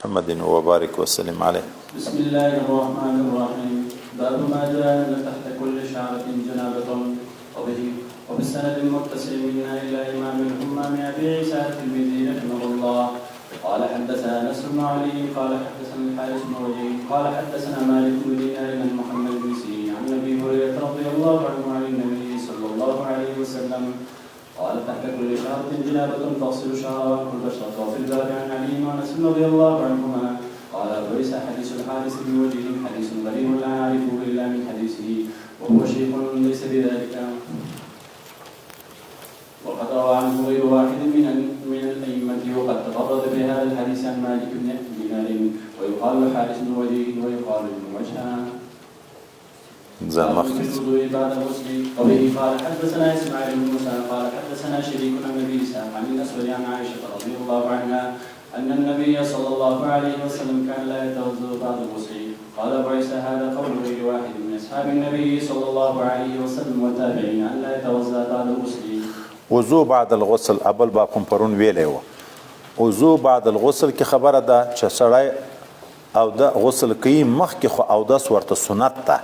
محمد وبارك وسلم عليه. بسم الله الرحمن الرحيم. باب ما جاء أن تحت كل شعرة جنابة. وبه وبالسند المتصل منا إلى إمام الهمام أبي عيسى الترمذي رحمه الله قال حدثنا نصر بن علي قال حدثنا الحارث بن وجيه قال حدثنا مالك بن دينار عن محمد بن سيرين عن أبي هريرة رضي الله عنه عن النبي صلى الله عليه وسلم قال تحت كل شعرة جنابة تغسل شعرها وكل بشرة. وفي الباب عن علي وأنس رضي الله عنهما قال أبو عيسى حديث الحارث بن وجيه حديث غريب لا نعرفه إلا من حديثه وهو شيخ ليس بذلك، وقد روى عنه غير واحد من الأئمة، وقد تفرد بهذا الحديث عن مالك بن دينار، ويقال الحارث بن وجيه ويقال ابن وجهان. بعد الغسل. وبه قال حدثنا اسماعيل بن موسى قال حدثنا شريك عن ابي اسحاق عن الاسود عن عائشه رضي الله عنها ان النبي صلى الله عليه وسلم كان لا يتوضا بعد الغسل. قال ابو عيسى هذا قول غير واحد من اصحاب النبي صلى الله عليه وسلم والتابعين ان لا يتوضا بعد الغسل. وضو بعد الغسل ابل باب کوم پرون ویلی و. وضو بعد الغسل کې خبره ده چې سړی او د غسل کوي مخکې خو اودس ورته سنت ده،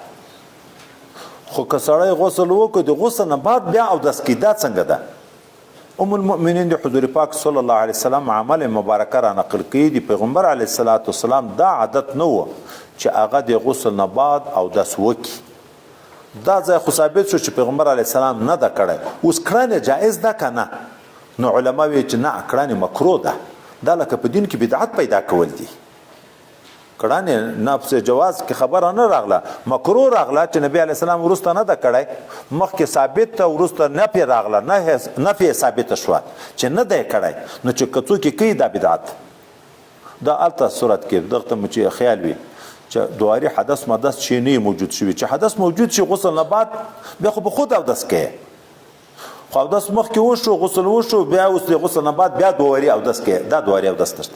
خو که سړی غسل وکړي د غسل نه بعد بیا اودس کوي دا څنګه ده؟ ام المؤمنین د حضور پاک صلی الله علیه وسلم عمل مبارکه را نقل کوي، د پیغمبر علیه الصلاة والسلام دا عادت نه و چې هغه د غسل نه بعد اودس وکړي. دا ځای خو ثابت شو چې پیغمبر علیه السلام نه ده کړی، اوس کړنې جایز ده که نه؟ نو علما وایي چې نه، کړنې مکروه ده، دا لکه په دین کې بدعت پیدا کول دي. کړنې نفس جواز کې خبره نه راغله، مکروه راغله چې نبی علیه السلام وروسته نه ده کړی، مخکې ثابت ته وروسته نفي راغله، نفي ثابته شوه چې نه دی کړی، نو چې که څوک یې کوي دا بدعت دا هلته صورت کې دغه ته مو چې خیال وي چې دواري حدث مدس چې نه موجود شوي، چې حدث موجود شي غسل نه بعد بیا خو به خود اودس کوي، خو اودس مخکې وشو غسل وشو بیا اوس د غسل نه بعد بیا دواري اودس کوي، دا دواري اودس نشته.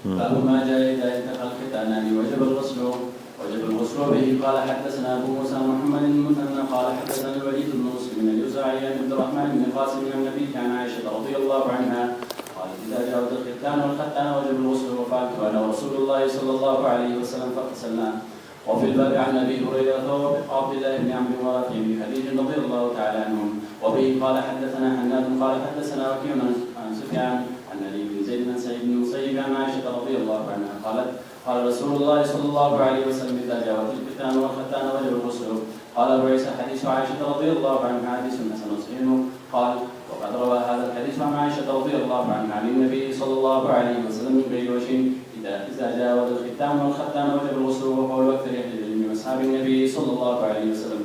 باب ما جاء إذا التقى الختانان وجب الغسل. وجب الغسل به. قال حدثنا أبو موسى محمد المثنى قال حدثنا الوليد بن مسلم الأوزاعي عن عبد الرحمن بن القاسم عن النبي عن عائشة رضي الله عنها قالت إذا جاوز الختان والختان وجب الغسل، وفعلت أنا ورسول الله صلى الله عليه وسلم فاغتسلنا. وفي الباب عن أبي هريرة وعبد الله بن عمرو ورافع بن خديج رضي الله تعالى عنهم. وبه قال حدثنا حناد قال حدثنا وكيع عن سفيان عن علي بن زيد بن سعيد بن المسيب عن عائشة رضي الله عنها قالت قال رسول الله صلى الله عليه وسلم إذا جاوز الختان والختان وجب الغسل. قال أبو عيسى حديث عائشة رضي الله عنها حديث حسن صحيح. قال وقد روى هذا الحديث عن عائشة رضي الله عنها عن النبي صلى الله عليه وسلم من غير وجه إذا جاوز الختان والختان وجب الغسل. وقول أكثر أهل العلم وأصحاب النبي صلى الله عليه وسلم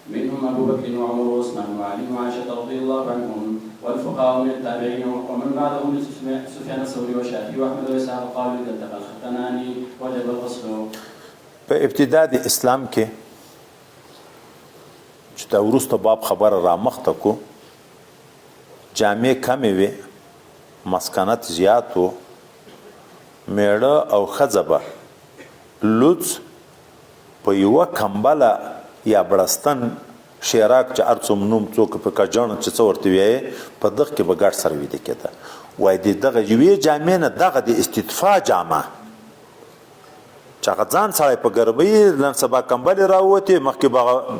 منهم أبو بكر وعمر وعثمان وعلي وعائشة رضي الله عنهم والفقهاء من التابعين ومن بعدهم من سفيان الثوري والشافعي وأحمد وإسحاق قالوا إذا التقى الختانان وجب الغسل. په ابتدا د اسلام کې چې دا وروسته باب خبره رامخته کو، جامې کمې وې، مسکنت زیات و، میړه او ښځه به لوڅ په یوه کمبله یا بړستن شیراک چې هر څوم نوم څوک په کجڼ چې څه ورته وایي په دغه کې به ګډ سره ویده کېده. وایي د دغه یوې جامې نه دغه د استدفاع جامه چې هغه ځان سړی په ګرمۍ نن سبا کمبلې راووتې، مخکې به هغه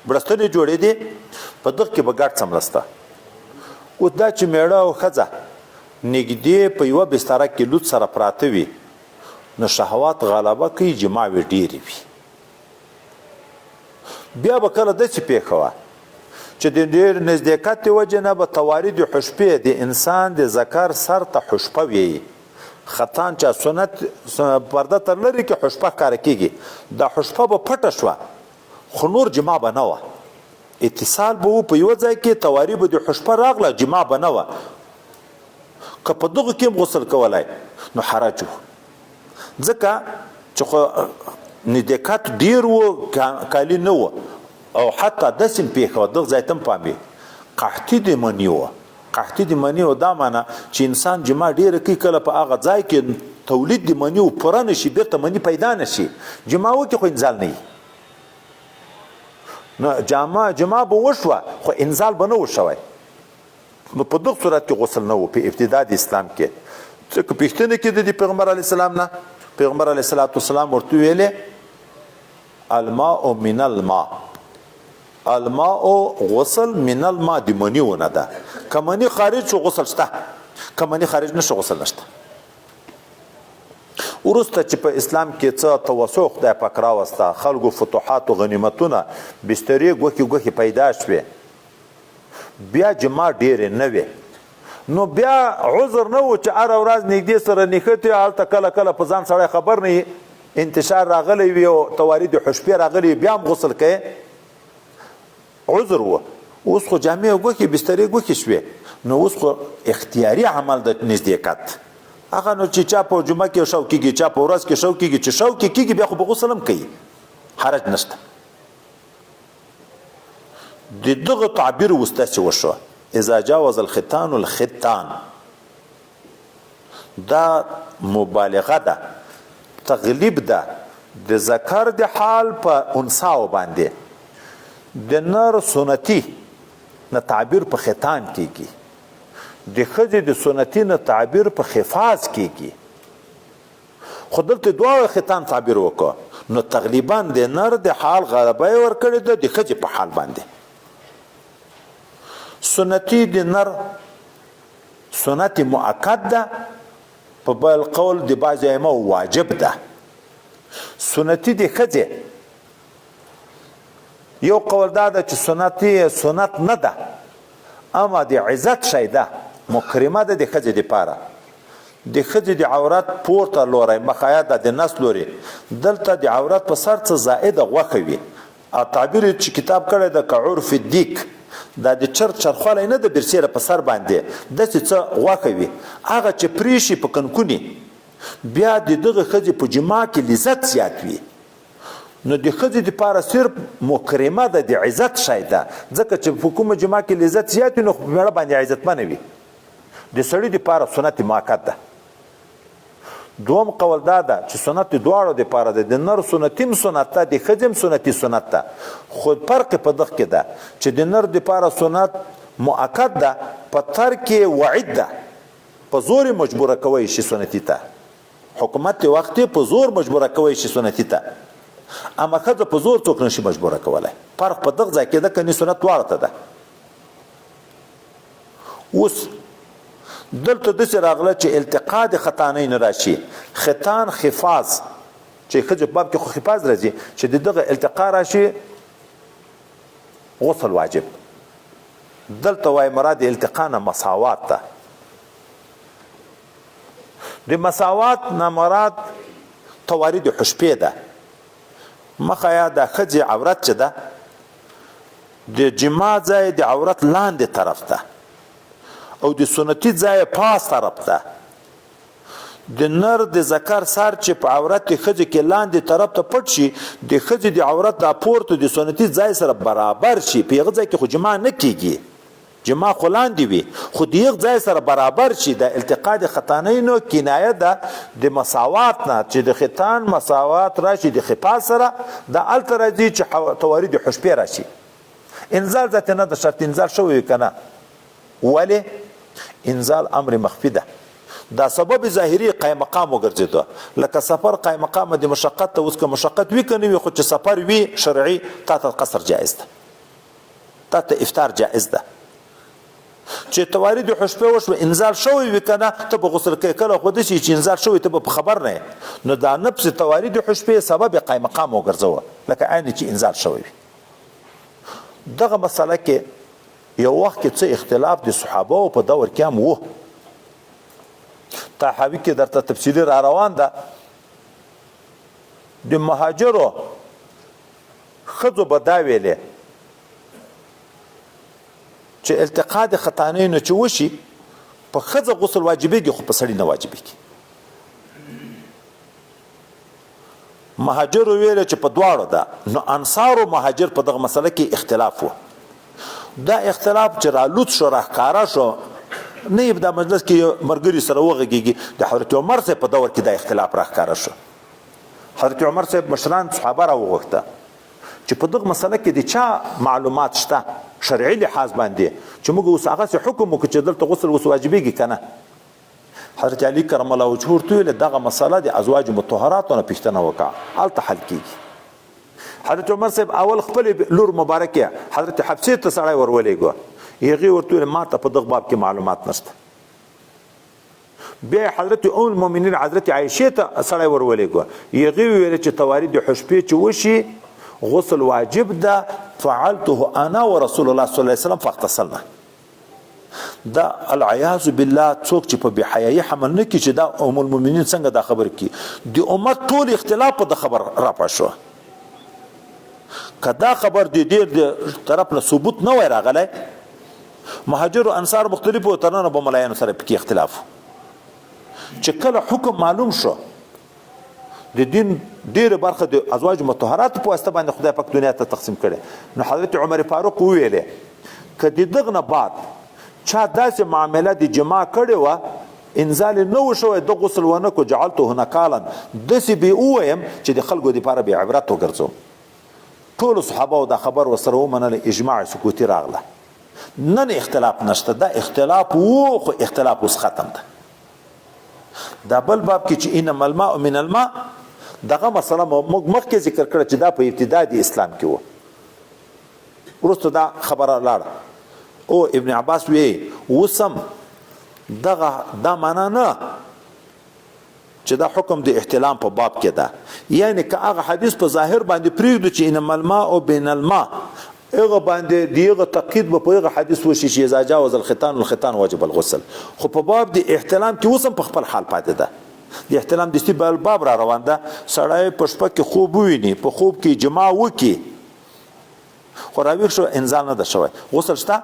بړستنې جوړېدې، په دغه کې به ګډ څملسته. اوس دا چې میړه او ښځه نږدې په یوه بستره کې لوڅ سره پراته وي نو شهوات غلبه کوي، جماوې ډېرې وي. بیا به کله داسې پېښه وه چې د ډېر نزدېکت د وجې نه به تواري د حشپې د انسان د ذکر سر ته حشپه ویي، ختان چې سنت پرده تر لرې کې حشپه ښکاره کېږي، دا حشپه به پټه شوه خو نور جما به نه وه، اتصال به و په یوه ځای کې، تواري به د حشپه راغله، جما به نه وه. که په دغو کې هم غسل کولای نو حرج و، ځکه چې خو نزدېکت ډېر و، کالي نه و، او حتی داسې هم پېښه وه، دغه ځای ته هم پام وي، قحطي د مني وه. قحطي د مني وه دا معنا چې انسان جما ډېره کوي، کله په هغه ځای کې تولید د مني و پوره نه شي، بېرته مني پیدا نه شي، جما وکړي خو انزال نه وي. نو جما به وشوه خو انزال به نه و شوی. نو په دغه صورت کې غسل نه و په ابتدا د اسلام کې. څه پوښتنه کې د پیغمبر علی السلام نه، پیغمبر علی الصلاه والسلام ورته ویلې الماء من الماء، الماء غسل من الماء د منی ونه ده، که منی خارج شو غسل شته، که منی خارج نشو غسل نشته. وروسته چې په اسلام کې څه توسع خدای پاک راوسته، خلکو فتوحات او غنیمتونه، بسترې ګوښې ګوښې پیدا شوې، بیا جماع ډېرې نه وې، نو بیا عذر نه و چې هره ورځ نږدې سره نښتې، هلته کله کله په ځان سړی خبر نه وي، انتشار راغلی وي او توارید حشپې راغلی وي، بیا هم غسل کوې، عذر و. اوس خو جامې ګوښې بسترې ګوښې شوې، نو اوس خو اختیاري عمل د نزدېکت هغه، نو چې چا په جمعه کې شوق کېږي، چا په ورځ کې شوق کېږي، چې شوق کېږي بیا خو به غسل هم کوي، حرج نشته. د دغه تعبیر اوس داسې وشو، اذا جاوز الختان الختان، دا مبالغه ده، تغلیب ده د ذکر د حال په انساو باندې. د نر سنتي نه تعبیر په ختان کېږي، د ښځې د سنتي نه تعبیر په خفاز کېږي، خو دلته دواړو ختان تعبیر وکړو، نو تغلیبا د نر د حال غلبه یې ورکړې ده د ښځې په حال باندې. سنتي د نر سنت مؤکد ده، په بل قول د بعضې ائمه واجب ده. سنتي د ښځې یو قول دا ده چې سنتي سنت نه ده، اما د عزت شی ده، مکرمه ده د ښځې دپاره. د ښځې د عورت پورته لوری مخایا ده د نس لوری، دلته د عورت په سر څه زائده غوښه وي، او تعبیر یې چې کتاب کړی ده که عرف دیک، دا د چرګ چرخوالی نه ده برسېره په سر باندې داسې څه غوښه وي، هغه چې پرې شي په کنکوني، بیا د دغه ښځې په جماع کې لذت زیات وي. نو د ښځې دپاره صرف مکرمه ده، د عزت شی ده، ځکه چې په کومه جماع کې لذت زیات وي نو په مېړه باندې عزتمنه وي. د سړي دپاره سنت مؤکد ده. دوم قول دا ده چې سنت دواړو دپاره ده، د نر سنتي هم سنت ده، د ښځې هم سنتي سنت ده، خو فرق په دغه کې ده چې د نر دپاره سنت مؤکد ده، په ترک وعید ده، په زور مجبوره کوی شي سنتي ته، حکومت د وخت په زور مجبوره کوی شي سنتي ته، اما ښځه په زور څوک نشي مجبوره کولی. فرق په دغه ځای کې ده، کني سنت دواړو ته ده. اوس دلته داسې راغله چې التقا د ختانین راشي، ختان خفاز، چې ښځې په باب کې خو خفاز راځي، چې د دغه التقا راشي غسل واجب. دلته وایي مراد التقا نه مساوات ده، د مساوات نه مراد توارید حشپې ده. مخه یا د ښځې عورت چې ده د جماع ځای د عورت لاندې طرف ده او د سنتي ځای پاس طرف ده. د نر د ذکر سر چې په عورت د ښځې کې لاندې طرف ته پټ شي، د ښځې د عورت دا پورته د سنتي ځای سره برابر شي، په هغه ځای کې خو جماع نه کیږي، جماع خو لاندې وي، خو د هغه ځای سره برابر شي. د التقا د ختانینو کنایه ده د مساوات نه، چې د ختان مساوات راشي د خفاز سره، دا هلته راځي چې توارید حشپې راشي. انزال ذات نه د شرط انزال شوی وي که نه، ولې انزال امر مخفي ده، دا سبب ظاهري قایم مقام وګرځېده، لکه سفر قایم مقام د مشقت ته، اوس که مشقت وي که نه وي، خو چې سفر وي شرعي تا ته قصر جایز ده، تا ته افطار جایز ده. چې توارید حشپې وشوه انزال شوی وي که نه، ته به غسل کوې، کله خو داسې چې انزال شوی ته به په خبر نه یې، نو دا نفس توارید حشپې سبب قایم مقام وګرځوه، لکه عین چې انزال شوی وي. دغه مسله کې یو وخت کې څه اختلاف د صحابو په دور کې هم و، طحاوي کې درته تفصیلي را روان ده. د مهاجرو ښځو به دا ویلې چې التقا د ختانینو چې وشي په ښځه غسل واجبېږي خو په سړي نه واجبېږي. مهاجرو ویل چې په دواړو ده، نو انصار او مهاجر په دغه مسله کې اختلاف و. دا اختلاف چې رالوڅ شو راښکاره شو، نه یې په دا مجلس کې ملګري سره وغږېږي، د حضرت عمر صاحب په دور کې دا اختلاف راښکاره شو. حضرت عمر صاحب مشران صحابه راوغوښته چې په دغه مسله کې د چا معلومات شته شرعي لحاظ باندې چې موږ اوس هغسې حکم وکړو چې دلته غسل اوس واجبېږي که نه. حضرت علی کرم الله وجهه ورته ویل دغه مسله د ازواج مطهراتو نه پوښتنه وکړه، هلته حل کیږي. حضرت عمر صاحب اول خپل لور مبارکه حضرت حفصې ته سړی ورولېږه، هغې ورته ویل ما ته په دغه باب کې معلومات نشته. بیا حضرت ام المؤمنین حضرت عایشه ته سړی ورولېږه، هغې وویل چې توارید د حشپې چې وشي غسل واجب ده، فعلته انا ورسول الله صلی الله علیه وسلم فاغتسلنا. دا العیاذ بالله څوک چې په بې حیايي حمل نه کړي چې دا ام المؤمنین څنګه دا خبر کړي، د امت ټول اختلاف په د خبر راپه شو. که دا خبر د ډېر د طرف نه ثبوت نه وای راغلی، مهاجر او انصار مختلفو تر ننه به ملایانو سره پکې اختلاف. چې کله حکم معلوم شو، د دین ډېره برخه د ازواج مطهرات په واسطه باندې خدای پاک دنیا ته تقسیم کړي. نو حضرت عمر فاروق وویلې که د دغه نه بعد چا داسې معامله د جماع کړې وه، انزال نه و شوی، د غسل ونه کو، جعلته نکالا، داسې به ووایم چې د خلکو دپاره به عبرت وګرځوم. ټولو صحابه دا خبر ورسره ومنله، اجماع سکوتي راغله. نن اختلاف نشته، دا اختلاف وو خو اختلاف اوس ختم ده. دا بل باب کې چې انما الماء من الماء، دغه مسله موږ مخکې ذکر کړه چې دا په ابتدا د اسلام کې وو، وروسته دا خبره لاړه. او ابن عباس وی وسم دغه دا معنا نه چې دا حکم د احتلام په باب کې ده، یعنی که هغه حدیث په ظاهر باندې پرېږدو چې انما الماء بین الماء، هغه باندې دیغه تقید به په هغه حدیث وشي چې اذا جاوز الختان الختان واجب الغسل، خو په باب د احتلام کې اوس هم په خپل حال پاتې ده. د احتلام د بل باب را روان ده. سړی په شپه کې خوب وویني، په خوب کې جماع وکړي، خو راویښ شو انزال نه ده شوی، غسل شته.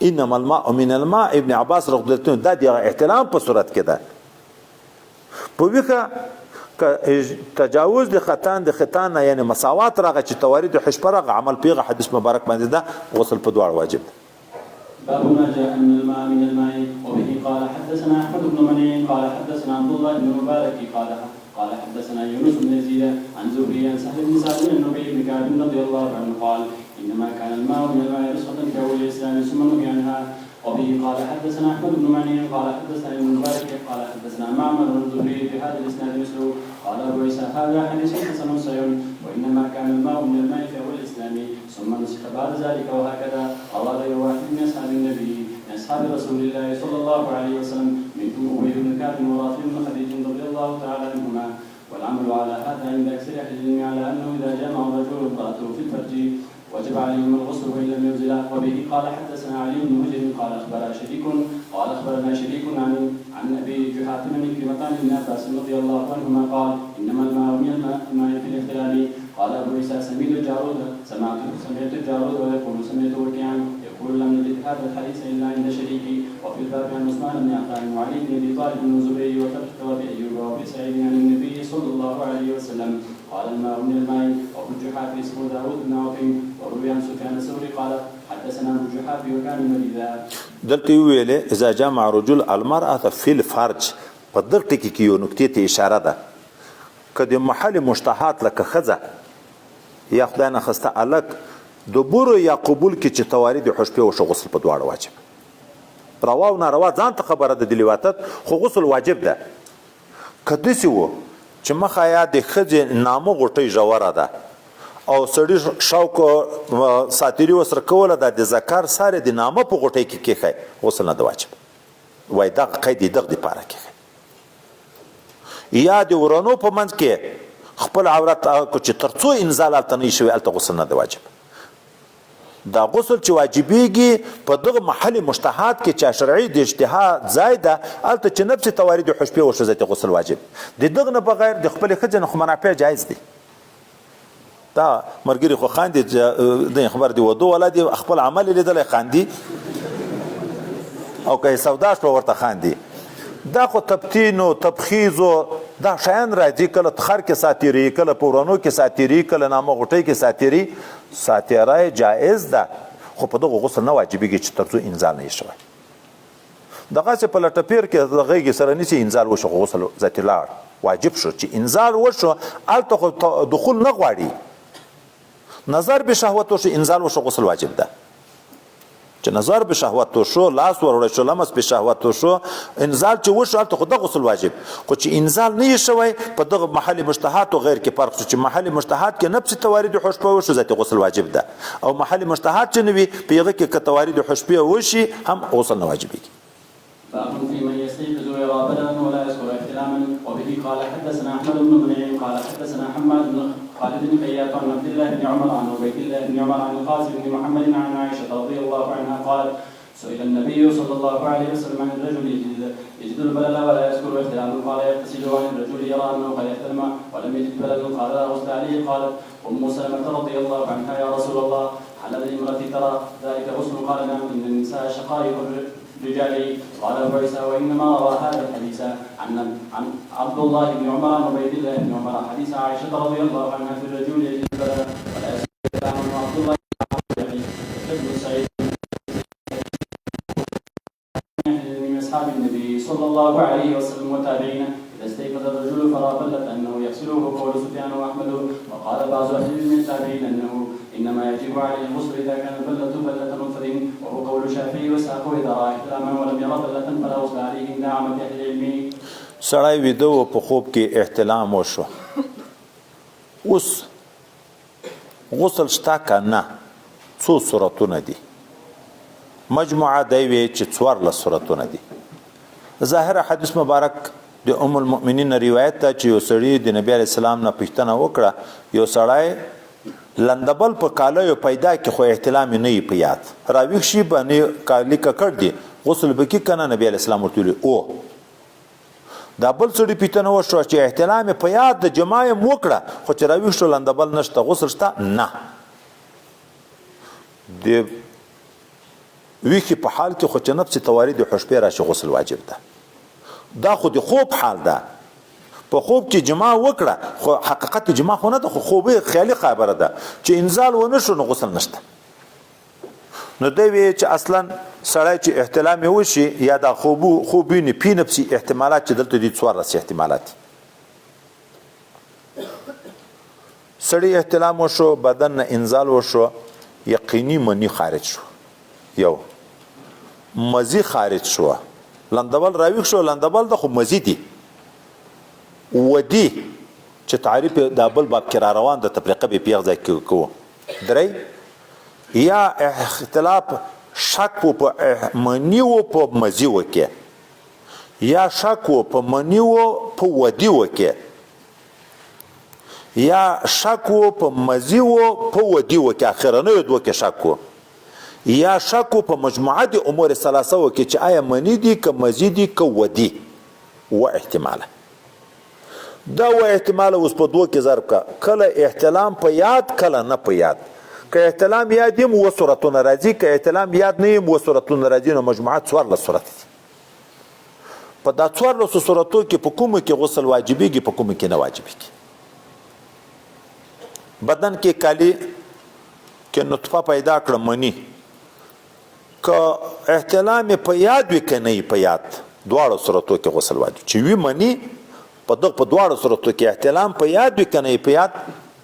انما الماء من الماء، ابن عباس رضی الله عنه دا د احتلام په صورت کې ده. په ویښه تجاوز د ختان د ختان نه یعنی مساوات راغی چې توارید حشپه راغی، عمل پیغه حدیث مبارک باندې ده، غسل په دواړو واجب ده. باب ما جاء أن الماء من الماء. وبه قال حدثنا أحمد بن منيع قال حدثنا عبد الله بن مبارك قال حدثنا يونس بن يزيد عن زهري عن سهل بن سعد بن أبي بن كعب رضي الله عنه قال إنما كان الماء من الماء رخصة في أول الإسلام ثم نهي عنها. وبه قال حدثنا أحمد بن منيع قال حدثنا ابن مبارك قال حدثنا معمر بن الزهري بهذا الإسناد مثله. قال أبو عيسى هذا حديث حسن صحيح. وإنما كان الماء من الماء في أول الإسلام ثم نسخ بعد ذلك. وهكذا روى غير واحد من أصحاب النبي من أصحاب رسول الله صلى الله عليه وسلم منهم أبي بن كعب ورافع بن خديج رضي الله تعالى عنهما. والعمل على هذا عند أكثر أهل العلم على أنه إذا جامع الرجل امرأته في الفرج وجب عليهم الغسل وإن لم ينزلا. وبه قال حدثنا علي بن حجر قال أخبرنا شريك عن أبي جحافة بن عكرمة عن ابن عباس رضي الله عنهما قال إنما الماء من الماء في الاحتلام. قال أبو عيسى سمعت الجارود ويقول سمعت وكيعا يقول لم نجد هذا الحديث إلا عند شريكي. وفي الباب عن عثمان بن عفان وعلي بن أبي طالب والزبير وطلحة وأبي أيوب وأبي سعيد عن النبي صلى الله عليه وسلم قال الماء من الماء. وأبو الجحافي اسمه داود بن عوف. وروي عن سفيان الثوري قال حدثنا أبو الجحافي وكان مريضا. دلته ویلې إذا جامع رجل المرأة في الفرج، په دغه ټکي کې یو نکتې ته اشاره ده. که د محل مشتهات لکه ښځه یا خدای نخواسته هلک د بورو یا قبول کې چې توارید حشپې وشو، غسل په دواړو واجب. روا او ناروا ځان ته خبره ده د لواطت، خو غسل واجب ده. که داسې و چې مخه یا د ښځې نامه غوټۍ ژوره ده او سړي شوق ساتیري ورسره کوله، دا د ذکر سر د نامه په غوټۍ کې کېښی، غسل نه ده واجب. وایي دغه قید یې دغه دپاره کېښی. یا د ورنو په منځ کې خپل عورت چې تر څو انزال هلته نه شوی، هلته غسل نه ده واجب. دا غسل چې واجبېږي په دغه محل مشتهات کې چې شرعي د اجتهاد ځای ده، هلته چې نفس توارید حشپې وشو ځای ته غسل واجب. د دغه نه بغیر د خپلې ښځې نه خو منافع جایز دی. دا مرګري خو خاندي، د خبر دی ودو ولا دی خپل عمل لیدلی خاندي، او که یې سودا شوه ورته خاندي. دا خو تبتین و تبخیز و دا شیان راځي، کله خر کې ساتیري، کله په ورنو کې ساتیري، کله نامه غوټۍ کې ساتیري. ساتیری جایز ده، خو په دغه غسل نه واجبېږي چې تر څو انزال نه شوی. دغسې په لټه پیر کې د غېږې سره نیسي، انزال وشو خو غسل ذاتي لاړ، واجب شو. چې انزال وشو هلته خو دخول نه غواړي، نظر به شهوت وشو، انزال وشو، غسل واجب ده. چې نظر به شهوت وشو، لاس وروړی شو، لمس به شهوت وشو، انزال چې وشو هلته خو د غسل واجب، خو چې انزال نه یې شوی په دغه محل مشتهات او غیر کې فرق شو، چې محل مشتهات کې نفس توارد حشپه وشو ذات غسل واجب ده، او محل مشتهات چې نه وي په هغه کې که توارد حشپه وشي هم غسل نه واجبېږي. باب في من يستيقظ ويرى بللا ولا يذكر احتلاما. وبه قال حدثنا احمد بن منيع قال حدثنا حماد بن خالد بن خياط عن عبد الله بن عمر عن عبيد الله بن عمر عن القاسم بن محمد عن عائشة رضي الله عنها قالت سئل النبي صلى الله عليه وسلم عن الرجل يجد البلل ولا يذكر احتلاما قال يغتسل، وعن الرجل يرى انه قد احتلم ولم يجد بللا قال لا غسل عليه. قالت ام سلمة رضي الله عنها يا رسول الله هل للامرأة ترى ذلك غسل؟ قال نعم، ان النساء شقائق الرجال. قال ابو عيسى وانما روى هذا الحديث عن عبد الله بن عمر عن عبيد الله بن عمر حديث عائشة رضي الله عنها في الرجل يجد البلل ولا يذكر احتلاما. وعبد الله بن سعيد من اصحاب النبي صلى الله عليه وسلم وتابعين اذا استيقظ الرجل فرأى بلة انه يغسله، قول سفيان واحمد. وقال بعض اهل العلم التابعين انه انما يجب عليه الغسل اذا كان البلة بلة نطفة، وهو قول الشافعي واسحاق اذا راى احتلاما ولم ير بلة فلا غسل عليه عند عامة اهل العلم. سړی ویده و، په خوب کې احتلام وشو، اوس غسل شته که نه؟ څو صورتونه دي؟ مجموعه دی وی چې 14 صورتونه دي. ظاهر حدیث مبارک د ام المؤمنین روایت ته چې یو سړي د نبی علیه السلام نه پوښتنه وکړه، یو سړی لندبل په کالیو پیدا کې خو احتلام یې نه وي په یاد، راویښ شي باندې کالي ککړ دي، غسل به کړي که نه؟ نبی علیه السلام ورته ویلي او. دا بل سړي پوښتنه وشوه چې احتلام یې په یاد د جماع یې هم وکړه خو چې راویښ شو لندبل نشته، غسل شته؟ نه. د ویښې په حال کې خو چې نفس توارد حشپې راشي غسل واجب ده. دا خو د خوب حال ده، په خوب کې جماع وکړه خو حقیقت جماع خو نه ده، خو خوب خیالي خبره ده، چې انزال ونه شو نو غسل نشته. نو دی وی چې اصلا سړی چې احتلام یې وشي یا دا خوب ویني پی نفسي احتمالات چې دلته دي 14 احتمالات دي. سړی احتلام وشو، بدن نه انزال وشو، یقیني منی خارج شو، یو مزي خارج شو، لندبل راویښ شو، لندبل ده خو مزي دي ودي چې تعریف دا بل باب کې را روان ده، تفریقه به پیغ ځای کې کوو. درې یا اختلاف شک و په منی و په مزي وکې، یا شک و په منی و په ودي وکې، یا شک و په مزي و په ودي وکې، اخرنیو دوه کې شک و، یا شک و په مجموعه د امور ثلاثه وکې چې آیا منی دي که مزي دي که ودي. و احتماله دا و احتماله اوس په دوه کې ضرب که، کله احتلام په یاد کله نه په یاد. که احتلام یاد یم و صورتونه راځي، که احتلام یاد نه یم و صورتونه راځي، نو مجموعه 14 صورت دي. په دا 14 صورتو کې په کومو کې غسل واجبېږي په کومو کې نه واجبېږي. بدن کې کالي کې نطفه پیدا کړه مني، که احتلام یې په یاد وي که نه یې په یاد، دواړو صورتو کې غسل واجب چې وي مني، په دغه په دواړو صورتو کې احتلام په یاد وي که نه یې په یاد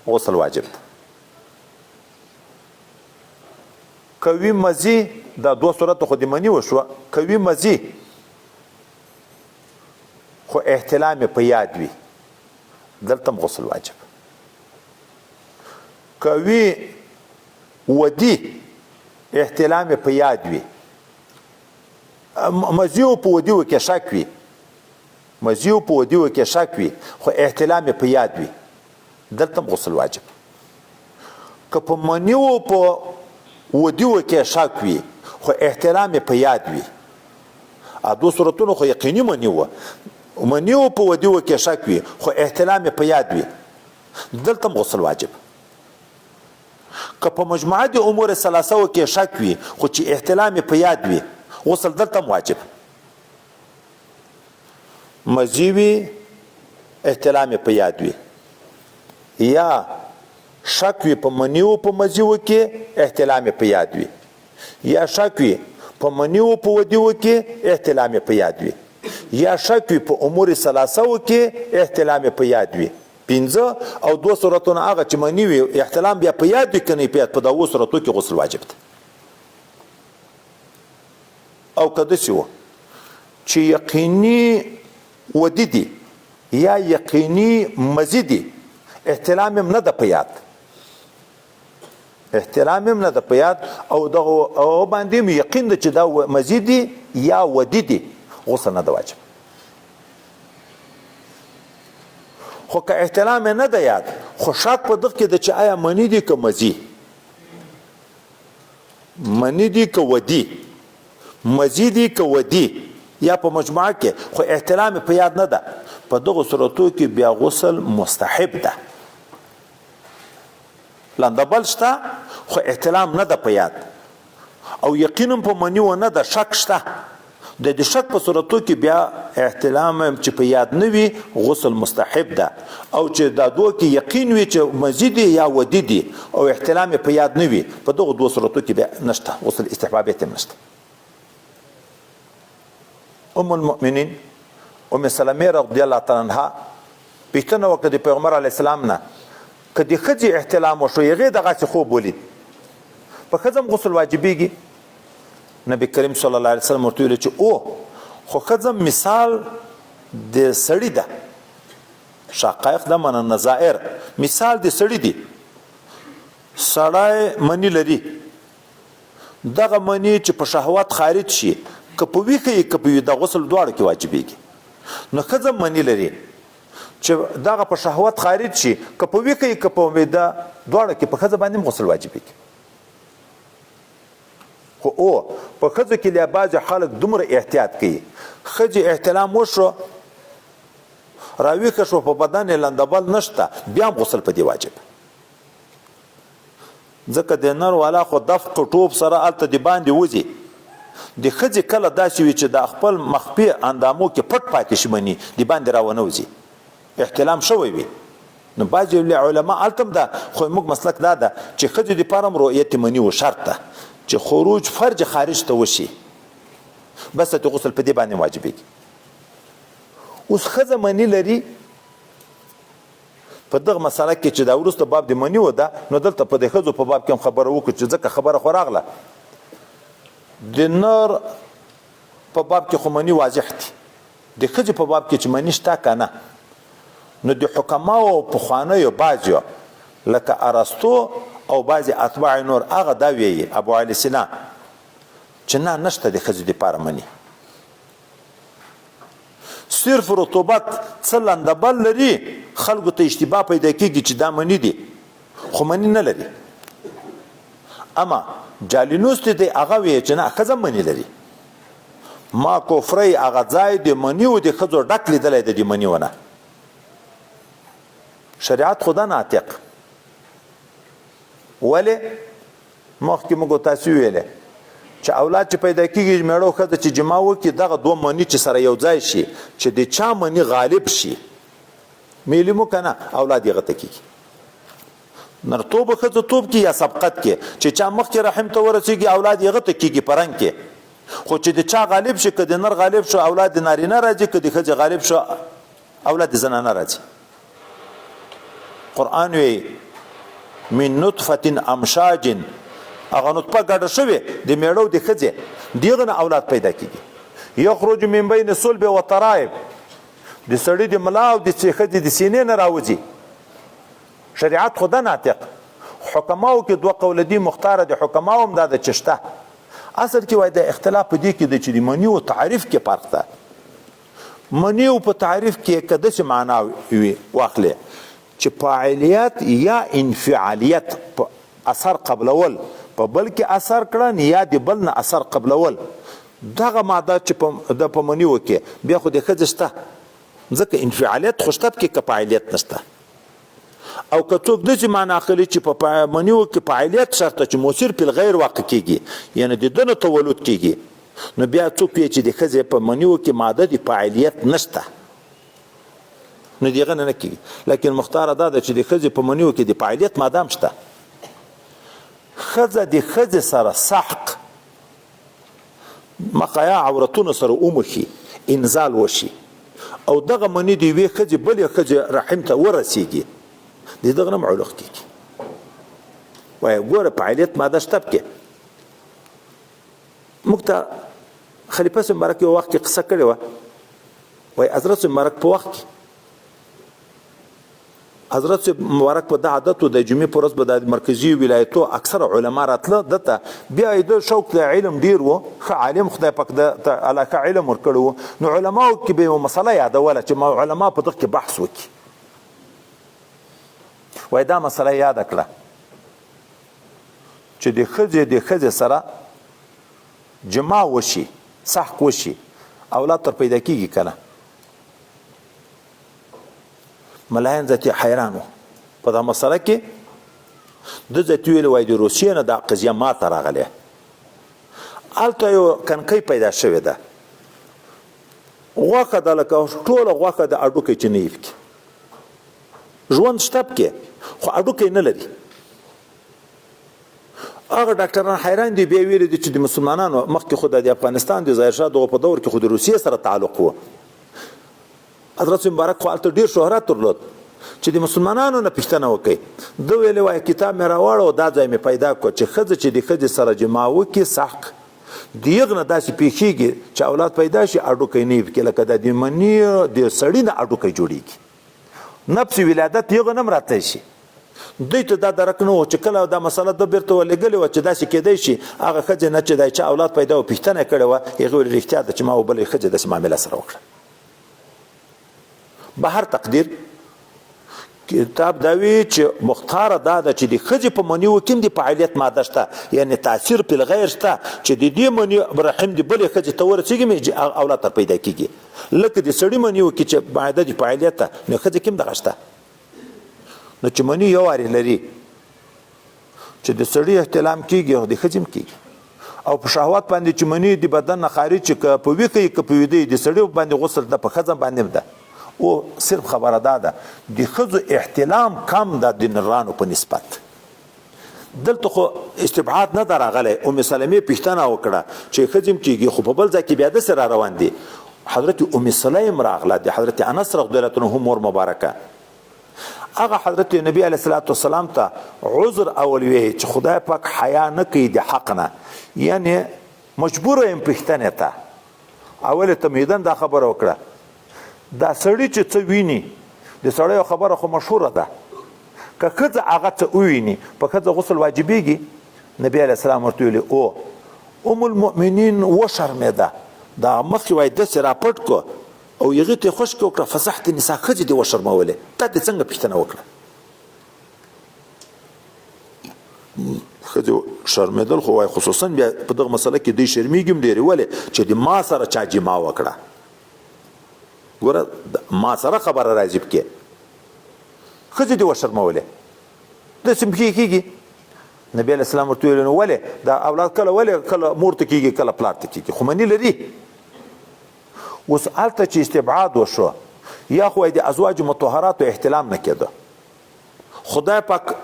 غسل واجب ده. که وي مزي، دا دوه صورت خو د مني وشوه، که وي مزي خو احتلام یې په یاد وي دلته هم غسل واجب. که وي ودي احتلام یې په یاد وي، مزي او په ودیو کې شک وي، مزي او په ودیو کې شک وي خو احتلام یې په یاد وي دلته هم غسل واجب. که په مني او په ودیو کې شک وي خو احتلام یې په یاد وي، دوه صورتونو خو یقیني مني و، مني او په ودیو کې شک وي خو احتلام یې په یاد وي دلته هم غسل واجب. که په مجموعه د امور ثلاثه کې شک وي خو چې احتلام یې په یاد وي غسل دلته هم واجب. مزي وي احتلام یې په یاد وي، یا شک وي په مني او په مزیو کې احتلام یې په یاد وي، یا شک وي په مني او په ودیو کې احتلام یې په یاد وي، یا شک وي په امور ثلاثه کې احتلام یې په یاد وي. پنځه او دوه صورتونه هغه چې مني وي احتلام بیا په یاد وي که نه په یاد، په دا اوو صورتو کې غسل واجب دی. او که داسې وه چې یقیني ودي دي یا یقیني مزي دي، احتلام هم نه ده په یاد، احتلام هم نه ده په یاد، او دغه او باندې هم یقین ده چې دا مزي دي یا ودي دي، غسل نه ده واجب. خو که احتلام نه ده یاد، خو شک په دغه کې ده چې آیا مني دي که مزي، مني دي که ودي، مزي دي که ودي، یا په مجموعه کې خو احتلام په یاد نه ده، په دغو صورتو کې بیا غسل مستحب ده. لنده بل شته خو احتلام نه ده په یاد، او یقین هم په مني و نه ده، شک شته. د دې شک په صورتو کې بیا احتلام چې په یاد نه وي غسل مستحب ده، او چې دا دوه کې یقین وي چې مزي دي یا ودي دي او احتلام په یاد نه وي، په دغو دوو صورتو کې بیا نشته غسل استحبابیت هم نشته. ام المؤمنین ام سلمې رضی الله تعالی عنها پوښتنه وکړه د پیغمبر علیه السلام نه، که د ښځې احتلام وشو، هغې دغسې خوب ولید، په ښځه هم غسل واجبېږي؟ نبی کریم صلی الله علیه وسلم ورته ویل چې او خو ښځه مثال د سړي ده، شقایق ده منه نظائر، مثال د سړي دي، سړی مني لري، دغه مني چې په شهوت خارج شي، که په ویښه یې که په ویده، غسل دواړو کې واجبېږي. نو ښځه مني لري چې دغه په شهوت خارج شي، که په ویښه یې که په ویده، دواړو کې په ښځه باندې هم غسل واجبېږي. خو او په ښځو کې لا بعضې خلک دومره احتیاط کوي، ښځې احتلام وشو، راویښه شو، په بدن یې لندبل نشته، بیا هم غسل په دې واجب. ځکه د نر والا خو دفق ټوپ سره هلته د باندې وځي، د ښځې کله داسې وي چې د خپل مخفي اندامو کې پټ پاتې شي، مني د باندې راونه وځي، احتلام شوی وي. نو بعضې علما هلته هم ده، خو موږ مسلک دا ده چې ښځې دپاره هم رؤیت مني و شرط ده چې خروج فرج خارج ته وشي، بس د غسل په دې باندې واجبېږي. اوس ښځه مني لري په دغه مسله کې چې دا وروسته باب د مني و ده، نو دلته په د ښځو په باب کې هم خبره وکړو چې ځکه خبره خو راغله، د نر په باب کې خو مني واضح دي، د ښځې په باب کې چې مني شته که نه، نو د حکماو پخوانیو بعضیو لکه ارسطو او بعضې اتباع نور هغه دا ویي، ابو علي سینا، چې نه نشته د ښځې دپاره مني، صرف رطوبت څه لندبل لري، خلکو ته اشتباه پیدا کېږي چې دا مني دي، خو مني نه لري. اما جالینوس دی هغه ویې چې نه ښځه مني لري. ما کوفری هغه ځای د منیو د ښځو ډک لیدلی دی، د منیو نه. شریعت خو ده ناطق، ولې مخکې موږ تاسو ویلې چې اولاد چې پیدا کېږي، مېړه او ښځه چې جماع وکړي، دغه دوه مني چې سره یو ځای شي، چې د چا مني غالب شي، میلي مو که نه، اولاد یې هغه ته کېږي. نرتوب ښځه توب کې یا سبقت کې، چې چا مخکې رحم ته ورسېږي، اولاد یې هغه ته کېږي په رنګ کې. خو چې د چا غالب شي، که د نر غالب شو اولاد د نارینه راځي، که د ښځې غالب شو اولاد د زنانه راځي. قرآن وایي من نطفة امشاج، هغه نطفه ګډه شوې د میړه او د ښځې، دغه نه اولاد پیدا کېږي. یخرج من بین الصلب والترائب، د سړي د ملا او د ښځې د سینې نه راوځي. شریعت خو ده ناطق. حکماو کې دوه قوله دي، مختاره د حکماو هم دا ده چې شته. اصل کې وایي د اختلاف په دې کې دی چې د منیو تعریف کې فرق ده. منیو په تعریف کې که داسې معنا وي واخلې چې فاعلیت یا انفعالیت په اثر قبلول، په بل کې اثر کړن یا د بل نه اثر قبلول، دغه ماده چې د په منیو کې بیا خو د ښځې شته، ځکه انفعالیت خو شته پکې که فاعلیت نشته. او که څوک داسې معنا اخلي چې په منیو کې فاعلیت شرط چې موثر په غیر واقع کېږي، یعنې د ده نه تولد کېږي، نو بیا څوک وایي چې د ښځې په منیو کې ماده د فاعلیت نشته، نو د هغه نه نه کېږي. لیکن مختاره دا ده چې د ښځې په منیو کې د فاعلیت ماده هم شته. ښځه د ښځې سره سحق مخایا عورتونو سره وموښي، انزال وشي، او دغه مني د یوې ښځې بلې ښځې رحم ته ورسېږي، د دغه نه معلق کېږي. وایي ګوره فعالیت ماده شته پکې. موږ ته خلیفه صاحب مبارک یو وخت کې قصه کړې وه، وایي حضرت صاحب مبارک په وخت کې، حضرت صاحب مبارک په دا عادت و، د جمعې پر ورځ به د مرکزي ولایتو اکثره علما راتله ده ته. بیا یې د شوق د علم ډېر و، ښه عالم خدای پاک ده ته الله ښه علم ورکړی و، نو علماو کې به یوه مسله یادوله چې علما په دغه کې بحث وکړي. وایي دا مسله یاده کړه چې د ښځې د ښځې سره جما وشي، سحق وشي، اولاد تر پیدا کیږي کنه. ملایان ذاتي حیران وو په دا مسله کې. د ذاتي ویل وای د روسیې نه دا قضیه ما ته راغلې، هلته یو کنکۍ پیدا شوې ده، غوښه ده لکه ټوله غوښه د هډوکی چې نه وي پکې، ژوند شته پکې خو هډوکی نه لري. هغه ډاکټران حیران دي، بیا ویلي دي چې د مسلمانانو مخکې خو د افغانستان د ظاهر شاه دغه په دور کې خو د روسیې سره تعلق و، حضرت مبارک خو هلته ډېر شهرت درلود، چې د مسلمانانو نه پوښتنه وکړي. ده ویلي وایي کتاب مې راوړ او دا ځای مې پیدا کړ چې ښځه چې د ښځې سره جماع وکړي سحق د یغ نه داسې پېښېږي چې اولاد پیدا شي هډوکی نه وي پکې، لکه د مني د سړي نه هډوکی جوړېږي، نفس ولادت یغ نه هم راتلی شي. دوی ته دا درک نه و چې کله دا مسله ده بیرته ورلېږلې وه چې داسې کېدای شي هغه ښځې نه چې د چا اولاد پیدا و پوښتنه یې کړې وه، هغې ویل رښتیا ده چې ما و بلې ښځې داسې معامله سره وکړه. به هر تقدیر کتاب دا وی چې مختاره دا ده چې د ښځې په منیو کې هم د فعالیت ماده شته، یعنې تاثیر په غیر شته چې د دې منی رحم د بلې ښځې ته ورسېږي اولاد تر پیدا کېږي، لکه د سړي منیو کې چې ماده د فعالیت ده نو ښځې کې هم دغه شته. نو چې منی یو وارې لري چې د سړي احتلام کېږي او د ښځې هم کېږي، او په شهوت باندې چې منی د بدن نه خارج چې که په ویښه یې که په ویده یې د سړي باندې غسل ده په ښځه باندې هم ده. او صرف خبره دا ده د ښځو احتلام کم ده د نرانو په نسبت. دلته خو استبعاد نه ده راغلی. ام سلمې پوښتنه وکړه چې ښځې هم کېږي، خو په بل ځای کې بیا داسې را روان دي. حضرت ام سلیم راغله د حضرت انس رضی الله عنه مور مبارکه، هغه حضرت نبی علیه الصلاة والسلام ته عذر اول وی چې خدای پاک حیا نه کوي د حق نه، یعنې مجبور یم پوښتنې ته. اول تمهیداً دا خبره وکړه دا سړی چې څه ویني، د سړیو خبره خو مشهوره ده، که ښځه هغه څه وویني په ښځه غسل واجبېږي. نبی علیه السلام ورته ویلي او ام المؤمنین وشرمېده، دا مخ یې وایي داسې راپټ کړو او هغې ته یې خوشکې وکړه، فضحت النساء، ښځې دې وشرمولې، تا دې څنګه پوښتنه وکړه؟ ښځې شرمېدل خو وایي خصوصا بیا په دغه مسله کې دوی شرمېږي هم ډېرې، ولې چې د ما سره چا جما وکړه، ګوره ما سره خبره راځي پکې، ښځې دې وشرمولې، داسې هم کېږي. نبی علیه السلام ورته ویل نو ولې دا اولاد کله ولې کله مور ته کېږي کله پلار ته کېږي، خو مني لري. اوس هلته چې استبعاد وشو یا خو د ازواج مطهراتو احتلام نه کېده، خدای پاک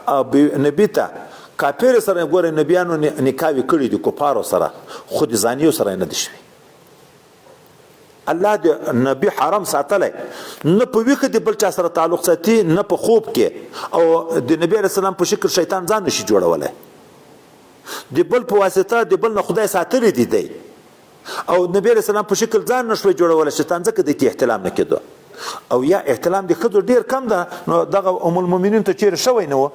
نبی ته کافر سره ګوره نبیانو نکاوې کړي دي کفارو سره، خو د زانیو سره نه دي شوي. الله د نبی حرم ساتلی، نه په ویښه د بل چا سره تعلق ساتي نه په خوب کې، او د نبی علیه السلام په شکل شیطان ځان نشي جوړولی، د بل په واسطه د بل نه خدای ساتلی دی دی، او نبی علیه السلام په شکل ځان نشوی جوړولی شیطان، ځکه دی ته احتلام نه کېده. او یا احتلام د ښځو ډېر کم ده، نو دغه ام المؤمنین ته چیرې شوی نه و.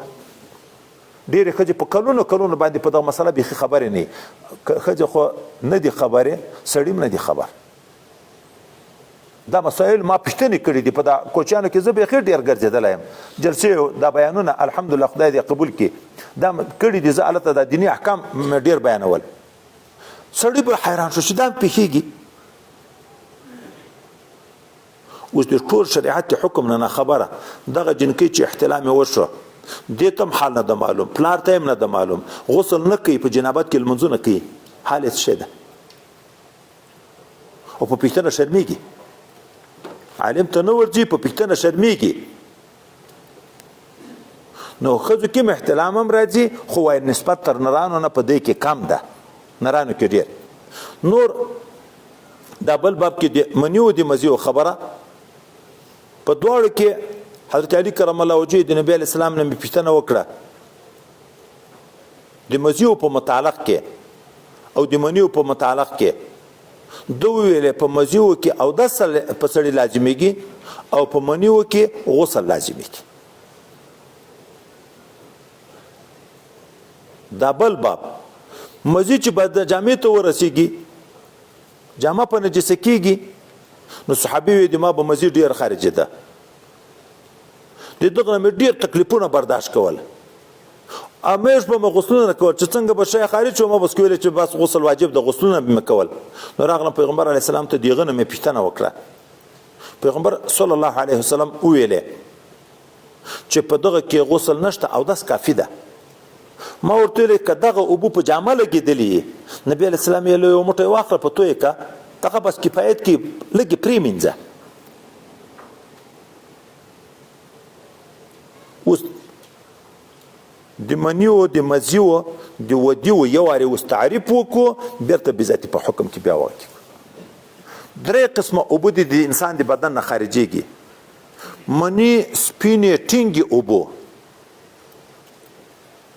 ډېرې ښځې په کلونو کلونو باندې په دغه مسله بیخي خبرې نه، ښځې خو نه دي خبرې، سړي هم نه دي خبر. دا مسایل ما پوښتنې کړې دي په دا کوچیانو کې، زه بیخي ډېر ګرځېدلی یم، جلسې دا بیانونه الحمدلله خدای دې قبول کړي دا کړي دي. زه هلته دا دیني احکام مې ډېر بیانول، سړی به حیران شو چې دا هم پېښېږي. اوس د ټول شریعت حکم نه خبره، دغه جنکۍ چې احتلام یې وشو دې ته هم حال نه ده معلوم، پلار ته هم نه ده معلوم، غسل نه کوي، په جنابت کې لمونځونه کوي، حال یې څه شی ده؟ او په پوښتنه شرمېږي، عالم ته نه ورځي، په پوښتنه شرمېږي. نو ښځو کې هم احتلام هم راځي، خو وایي نسبت تر نرانو نه په دې کې کم ده، نرانو کې ډېر. نور دا بل باب کې د منیو د مزیو خبره په دواړو کې حضرت علی کرم الله وجهه د نبی علیه السلام نه مې پوښتنه وکړه د مزیو په متعلق کې او د منیو په متعلق کې. ده وویل په مزیو کې اودس په سړي لازمیږي او په منیو کې غسل لازمیږي. دا بل باب مزي چې بد جامې ته ورسیږي، جامه په نجسه کیږي، نو صحابي وی د ما به مزي ډیر خارجي ده، د دغه مې ډیر تکلیفونه برداشت کول، همیش به مې غسلونه کول، چې څنګه به شی خارج شو ما بس ویل چې بس غسل واجب ده، غسلونه به مې کول. نو راغلم پیغمبر علیه السلام ته، دیغه نه مې پوښتنه وکړه. پیغمبر صلی الله علیه وسلم وویلې چې په دغه کې غسل نشته او داس کافي ده. ما ورته ویل که دغه اوبه په جامه لګېدلې، نبی علیه السلام یې له یو موټی واخله په تویې که، دغه بس کفایت کې لږې پرېمینځه. اوس د منیو د مزیو د ودیو یو وارې اوس تعریف وکړو، بیرته بذاتي په حکم کې بیا وکړو. درې قسمه اوبه دي د انسان د بدن نه خارجېږي. منی سپینې ټینګې اوبه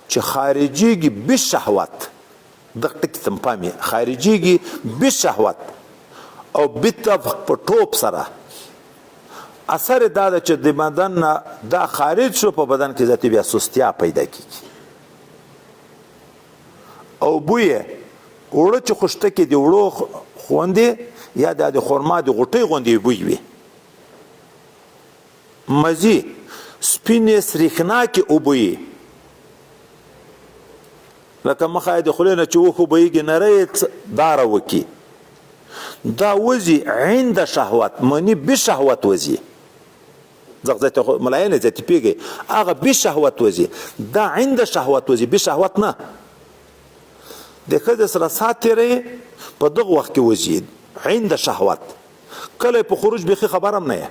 چې خارجېږي بالشهوت، دغه ټکي ته پام یې، خارجېږي بالشهوت او بالتفق په ټوپ سره. اثر دا ده چې د بدن نه دا خارج شو، په بدن کې ذاتي بیا سستیا پیدا کیږي او بوی یې اوړه چې خوشته کې د اوړو خوندې یا د خرما د غوټۍ غوندې بوی وي. مزي سپینې سریښناکې اوبه یې لکه مخه یې د خولې نه چې وښو بهیږي، نری داره وکړي، دا وځي عند شهوت، منی بشهوت وځي. ځکه ملاینې ځاتې پیږي، هغه بشهوت وځي، دا عند شهوت وځي، بشهوت نه. د ښځې سره سات تېروي په دغه وخت کې وځي عند شهوت. کله په خروج بیخي خبر هم نه یې،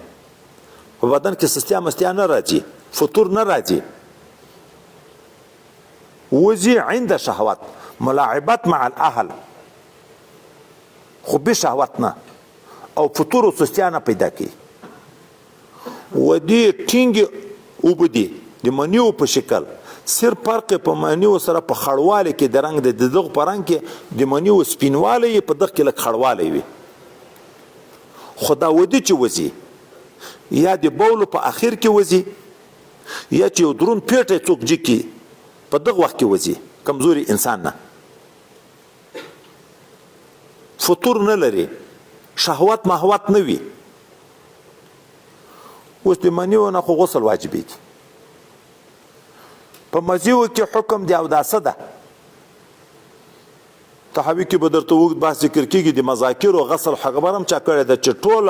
په بدن کې سستیا مستیا نه راځي، فطور نه راځي، وځي عند شهوت، ملاعبت مع الاهل، خو بشهوت نه، او فطور او سستیا نه پیدا کوي. ودې ټینګې اوبه دي د منیو په شکل، صرف فرق په منیو سره په خړوالي کې د رنګ د دغه په رنګ کې د منیو سپینوالی یې په دغه کې لږ خړوالی وي. خو دا ودې چې وځي یا د بولو په اخر کې وځي یا چې یو درون پیټی څوک جکي په دغه وخت کې وځي، کمزوري انسان نه، فطور نه لري، شهوت محوت نه وي. اوس د منیو نه خو غسل واجبېږي. په مزیو کې حکم دی اوداسه ده. طحاوي کې به درته اوږد بحث ذکر کېږي د مذاکرو غسل خبره هم چا کړې ده چې ټول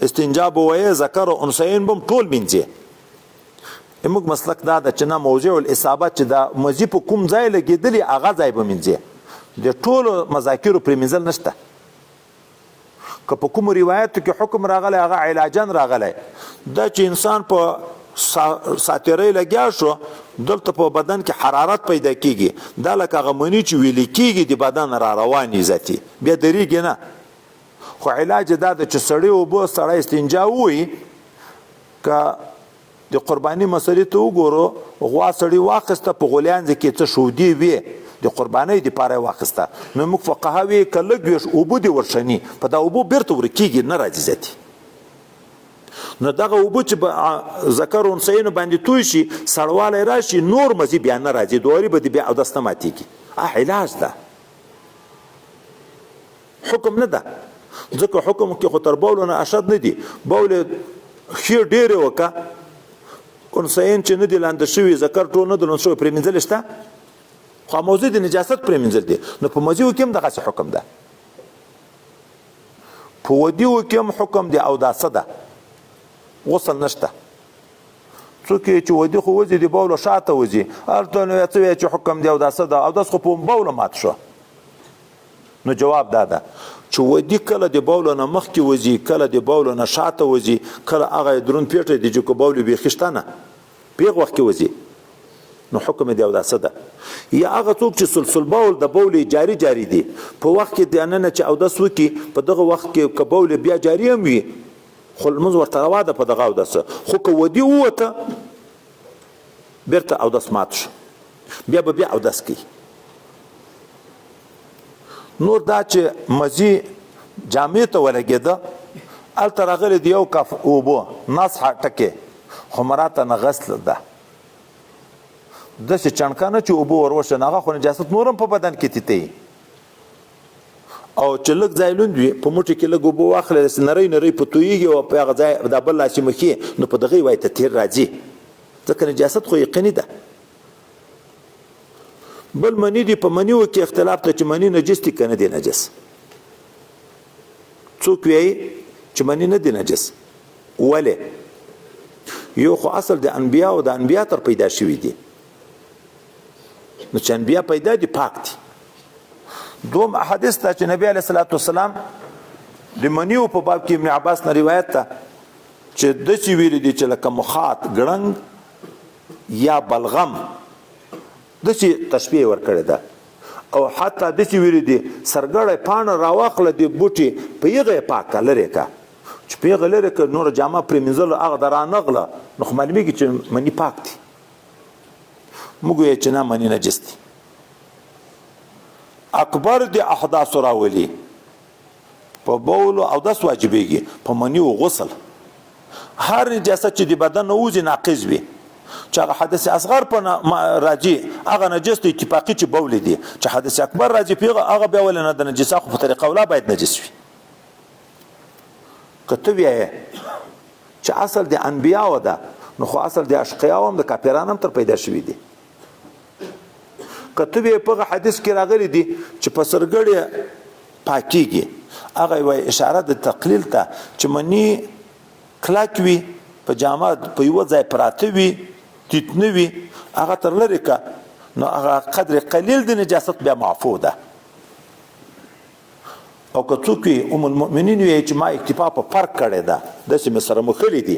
استنجا به وایې، ذکر او انثیین به هم ټول مینځي. موږ مسلک دا ده چې نه موضع الاصابه چې دا مزي په کوم ځای لګېدلي هغه ځای به مینځي، د ټولو مذاکرو پرې مینځل نشته. که په کومو روایتو کې حکم راغلی هغه علاجن راغلی دا چې انسان په ساتیرۍ لګیا شو دلته په بدن کې حرارت پیدا کیږي، دا لکه هغه مني چې ویلي کیږي د بدن را رواني ذاتي بیا درېږي نه. خو علاج دا ده چې سړی اوبه سړی استنجا ووایي. که د قرباني مسلې ته وګورو، غوا سړي واخیسته په غولیانځ کې څه شودې وې د قربانۍ دپاره یې واخیسته، نو موږ فقها وي که لږ ویش اوبه دې ورشني، په دا اوبو بیرته ورکیږي نه راځي ذاتي. نو دغه اوبه چې ذکر انثیینو باندې توی شي، سړوالی راشي، نور مزي بیا نه راځي، دوري به دې بیا اودس نه ماتېږي. علاج ده، حکم نه ده، ځکه حکم کې خو تر بولو نه اشد نه دي. بول ښې ډېرې وکړه، انثیین چې نه دي لاندې شوي، ذکر ټول نه دي لاندې شوي، پرې مینځل شته، خو موضوع د نجاست پرې مینځل دي. نو په مزیو کې هم دغسې حکم ده، په ودیو کې هم حکم دی اوداسه ده، غسل نشته. څوک یې چې ودي خو وځي د بولو شاته وځي، هلته نو یې څه وایي چې حکم دی اوداسه ده، اودس خو په بولو مات شو. نو جواب دا ده چې ودي کله د بولو نه مخکې وځي، کله د بولو نه شاته وځي، کله هغه درون پیټی دی چې که بولو بیخي شته نه په هغه وخت کې وځي، نو حکم دی اوداسه ده. یا هغه څوک چې سلسل بول د بول جاری جاری دی، په وخت کې د ننه چې اودس وکړي، په دغه وخت کې که بول بیا جاری هم وي خو لمونځ ورته روا ده په دغه اودسه، خو که ودي ووته بیرته اودس مات شو، بیا به بیا اودس کوي. نور دا چې مزي جامې ته ولګېده، هلته راغلی دی یو کف اوبه نصح ټکی، خو مراته نه غسل ده، داسې چڼکه نه چې اوبه ور وشن، هغه خو نجاست نور هم په بدن کې تیتوي. او چې لږ ځای لوند وي په موټي کې لږ اوبه واخلې، داسې نرۍ نرۍ په تویږي او په هغه ځای دا بل لاس چې مښي، نو په دغې وای ته تېر راځي، ځکه نجاست خو یقیني ده. بل مني دی، په منیو کې اختلاف ته چې مني نجس دي که نه دي نجس. څوک وایي چې مني نه دي نجس؟ ولې؟ یو خو اصل د انبیا او د انبیا تر پیدا شوي دي، نو چې انبیا پیدا دي پاک دي. دوم احادیث ته چې نبی علیه الصلاة والسلام د منیو په باب کې ابن عباس نه روایت ده چې داسې ویلي دي چې لکه مخاط ګړنګ یا بلغم، داسې تشبیه ورکړې ده. او حتی داسې ویلي دي سرګړی پاڼه راواخله د بوټي په هغه یې پاک کړه لرې کړه، چې په هغه لرې کړه نوره جامه پرې مینځلو هغه د رانغله، نو خو معلومېږي چې مني پاک دي. موږ وایو چې نه مني نجس دي. اکبر د احداث راولي په بول او دس واجبېږي، په مني او غسل. هر نجاست چې د بدن نه وځي ناقض وي، چې هغه حدث اصغر په راځي هغه نجس دی اتفاقي چې بول دي، چې حدث اکبر راځي په هغه بیا ولې نه د نجس، خو په طریقه اولا باید نجس وي. که ته وایې چې اصل د انبیاو ده، نو خو اصل د اشقیاو هم د کافرانو هم تر پیدا شوي دي. که ته وایې په هغه حدیث کې راغلي دي چې په سرګړې پاکېږي، هغه یوه اشاره د تقلیل ته چې مني کلک وي، په جامه په یوه ځای پراته وي، تیت نه وي، هغه تر لرې که، نو هغه قدر قلیل د نجاست بیا معفو ده. او که څوک وي ام المؤمنین وي چې ما اکتفا په فرق کړې ده، داسې مې سره مښلي دي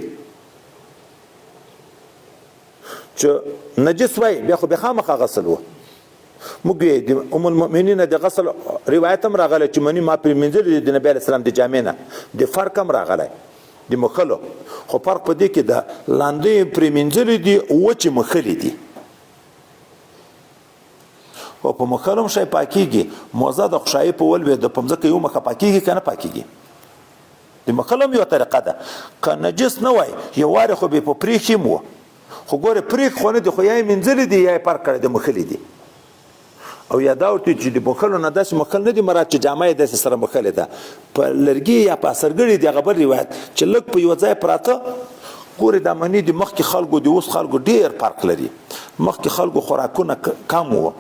چې نجس وای، بیا خو بیا خامخا غسل و. موږ یې د ام المؤمنین د غسل روایت هم راغلی چې مني ما پرې مینځلي دي د نبي علیه السلام د جامې نه، د فرق هم راغلی د مښلو، خو فرق په دې کې ده لاندې یې پرې مینځلي دي وچې مښلي دي، او په مښلو هم شی پاکېږي. موزه د خوشایي په ولوېده په مځکه یو مخه پاکېږي که نه پاکېږي؟ د مښلو هم یوه طریقه ده. که نجس نه وای یو وارې خو به یې په پرېښي هم و، خو ګورې پرېښ خو نه دي، خو یا یې مینځلي دي یا یې فرق کړی دی مښلي دي. او یا دا ورته چې د مښلو نه داسې مښل نه دي مراد چې جامه یې داسې سره مښلې ده، په لرګي یا په سرګړي دی. هغه بل روایت چې لږ په یوه ځای پراته. ګورې دا مني د مخکې خلکو د اوس خلکو ډېر فرق لري. مخکې خلکو خوراکونه کم وو،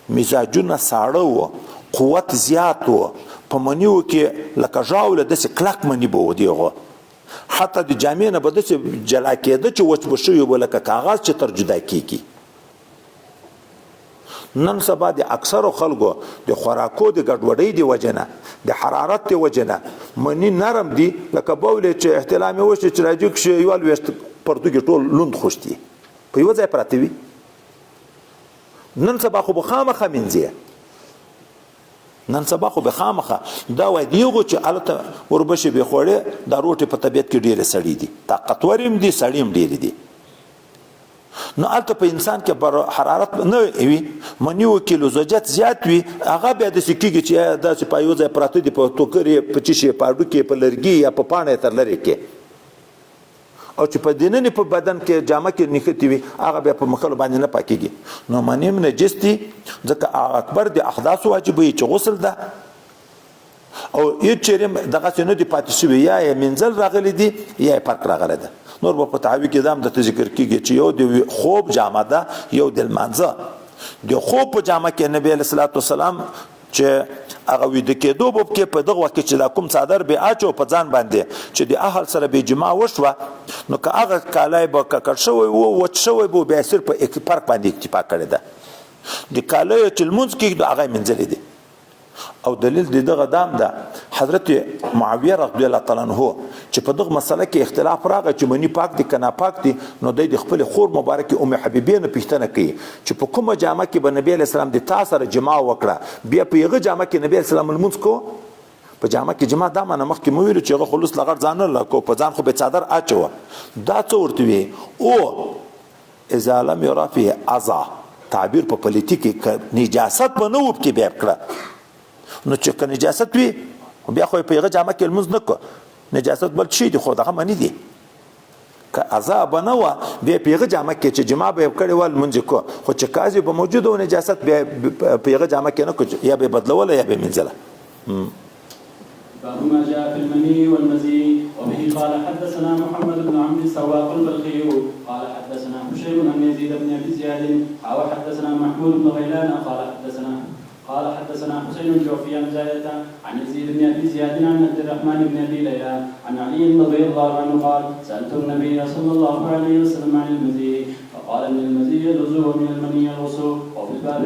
مزاجونه ساړه وو، قوت زیات وو، په منیو کې لکه ژاوله داسې کلک مني به و دی هغه، حتی د جامې نه به داسې جلا کېده چې وچ به شوي به لکه کاغذ چې تر جدا کېږي. نن سبا د اکثرو خلکو د خوراکو د ګډوډۍ د وجې نه، د حرارت د وجې نه مني نرم دي، لکه بولې چې احتلام یې وشي چې راجګ شي یوه لوېشت پرتوګي ټول لوند خوش دي، په یوه ځای پراته وي. نن سبا خو به خامخا مینځي، نن سبا خو به خامخا دا وایي دیغو چې هلته وربشې بې خوړې، دا روټې په طبیعت کې ډېرې سړې دي، طاقتورې هم دي، سړې هم ډېرې دي. نو هلته په انسان کې بر حرارت نه وي، منیو کې لزوجت زیات وي، هغه بیا داسې کېږي چې داسې په یو ځای پراته دي، په توکرې، په چیشي، په هډوکي، په لرګي یا په پاڼه یې تر لرې کې، او چې په دننې په بدن کې جامه کې نښتې وي، هغه بیا په مښلو باندې نه پاکېږي. نو منی هم نجس دي، ځکه هغه اکبر د احداثو واجب وي چې غسل ده، او هېڅ چېرې هم دغسې نه دي پاتې شوي، یا یې مینځل راغلي دي یا یې فرق راغلی ده. نور به په طحاوي کې دا هم درته ذکر کېږي چې یو د خوب جامه ده، یو د لمانځه. د خوب په جامه کې نبی علیه الصلاة والسلام چې هغه ویده کېدو به کې په دغه وخت کې چې دا کوم څادر به اچو په ځان باندې چې د اهل سره به جماع وشوه، نو که هغه کالی به ککړ شوی و، وچ شوی به، بیا صرف په فرق باندې اکتفا کړې ده. د کالیو چې لمونځ کېږي نو هغه یې مینځلې دي. او دلیل د دغه دام ده حضرت معاویه رضی الله تعالی عنہ چې په دغه مسله کې اختلاف راغی چې منی پاک دي که ناپاک دي، نو دی د خپل خور مبارکې ام حبیبې نه پوښتنه کوي چې په کومه جامه کې به نبی علیه السلام د تا سره جماع وکړه، بیا په هغه جامه کې نبی علیه السلام لمونځ کو. په جامه کې جماع دا معنی مخکې مو ویلو چې هغه خلوص لغړ ځان نه لکو، په ځان خو به څادر اچوه. دا څه ورته وي؟ او اذا لم یرا فیه اذی، تعبیر په پلیتی کې که نجاست به نه و پکې بیا کړه، نو چې که نجاست وي بیا خو په هغه جامه کې لمونځ نه کو، نجاست بل شي دي، خو دغه منی دي. که عذاب نه وه بیا په هغه جامه کې چې جماع به یې کړې وه لمونځ یې کو، خو چې کازې به موجود و نجاست بیا په هغه جامه کې نه کو، یا به یې بدلوله یا به یې مینځله. باب ما جاء في المني والمزي. وبه قال حدثنا محمد بن عمرو السواق البلخي قال حدثنا هشيم عن يزيد بن ابي زياد او حدثنا محمود بن غيلان قال حدثنا حسين الجوفي عن زايدة عن يزيد بن ابي زياد عن عبد الرحمن بن ابي ليلى عن علي رضي الله عنه قال سالت النبي صلى الله عليه وسلم عن المزي فقال من المزي الوضوء ومن المني الغسل. وفي الباب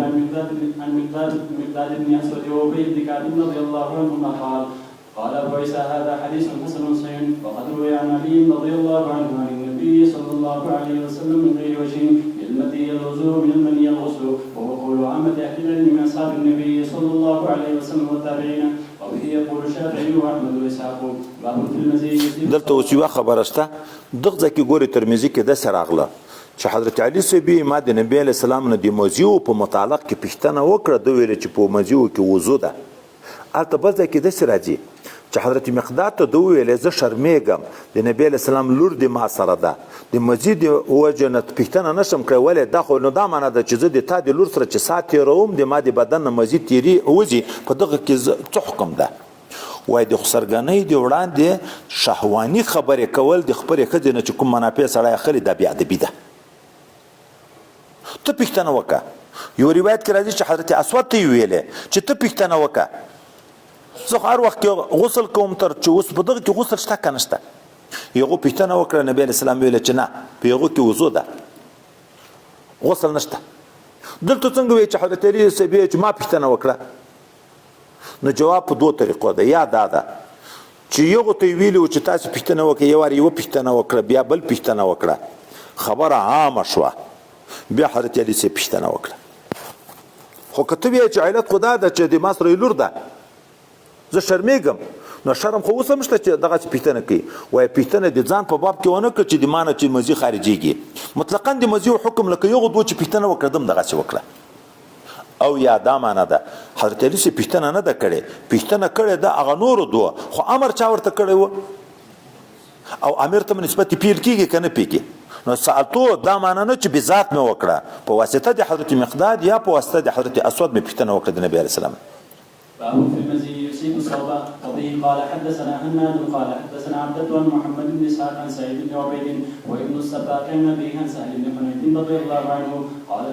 عن مقداد بن اسود وابي بن كعب رضي الله عنهما قال قال ابو عيسى هذا حديث حسن صحيح. وقد روي عن علي رضي الله عنه عن النبي صلى الله عليه وسلم من غير وجه المدي الوضوء من المني الغسل، وهو قول عامة أهل العلم من أصحاب النبي صلى الله عليه وسلم والتابعين، وبه يقول الشافعي وأحمد وإسحاق. باب في المزي. دلته اوس یوه خبره شته، دغه ځای کې ګورې ترمذي کې داسې راغله چې حضرت علي صاحب ما د نبي علیه السلام نه د مزیو په متعلق کې پوښتنه وکړه، ده ویل چې په مزیو کې وضو ده. هلته بل ځای کې داسې راځي چې حضرت مقداد ته ده وویلې زه شرمېږم، د نبي علیه السلام لور دې ما سره ده، د مزي د وجې نه پوښتنه نه شم کړی، ولې دا خو نو دا معنا ده چې زه د تا د لور سره چې سا تېروم د ما د بدن نه مزي تېري وځي، په دغه کې څه حکم ده؟ وایي د خسرګنۍ د وړاندې شهواني خبرې کول د خپلې ښځې نه چې کوم منافع سړی اخلي دا بې ادبي ده. ته پوښتنه وکړه. یو روایت کې راځي چې حضرت اسود ته یې ویلې چې ته پوښتنه وکړه، زه خو هر وخت کې غسل کوم تر چې اوس په دغه کې غسل شته که نشته. هغو پوښتنه وکړه، نبی علیه السلام ویله چې نه، په هغو کې وضو ده، غسل نشته. دلته څنګه وایي چې حضرت علي صاحب وایي چې ما پوښتنه وکړه؟ نو جواب په دوو طریقو ده. یا دا ده چې یغو ته یې ویلي وو چې تاسې پوښتنه وکړئ، یو وار یوه پوښتنه وکړه، بیا بل پوښتنه وکړه، خبره عامه شوه، بیا حضرت علي صاحب پوښتنه وکړه. خو که ته وایې چې علت خو دا ده چې د ما سره یې لور ده، زه شرمېږم، نو شرم خو اوس هم شته چې دغسې پوښتنه کوي. وایي پوښتنه د ځان په باب کې ونه کړه چې د ما نه چې مزي خارجېږي، مطلقا د مزي حکم لکه یغو دوو چې پوښتنه وکړه دم دغسې وکړه. او یا دا معنا ده حضرت علي صاحب پوښتنه نه ده کړې، پوښتنه کړې ده هغه نورو دوه، خو امر چا ورته کړی و او امیر ته نسبت پیل کېږي که نه پیږي. نو سألتو دا معنا نه چې بذات مې وکړه، په واسطه د حضرت مقداد یا په واسطه د حضرت اسود مې پوښتنه وکړه د نبي علیه السلام. باب في المزي يصيب الصوب. وبه قال حدثنا هناد قال حدثنا عبدة عن محمد بن اسحاق عن سعيد بن عبيد وابن السباق عن أبيه عن سهل بن حنيف رضي الله عنه قال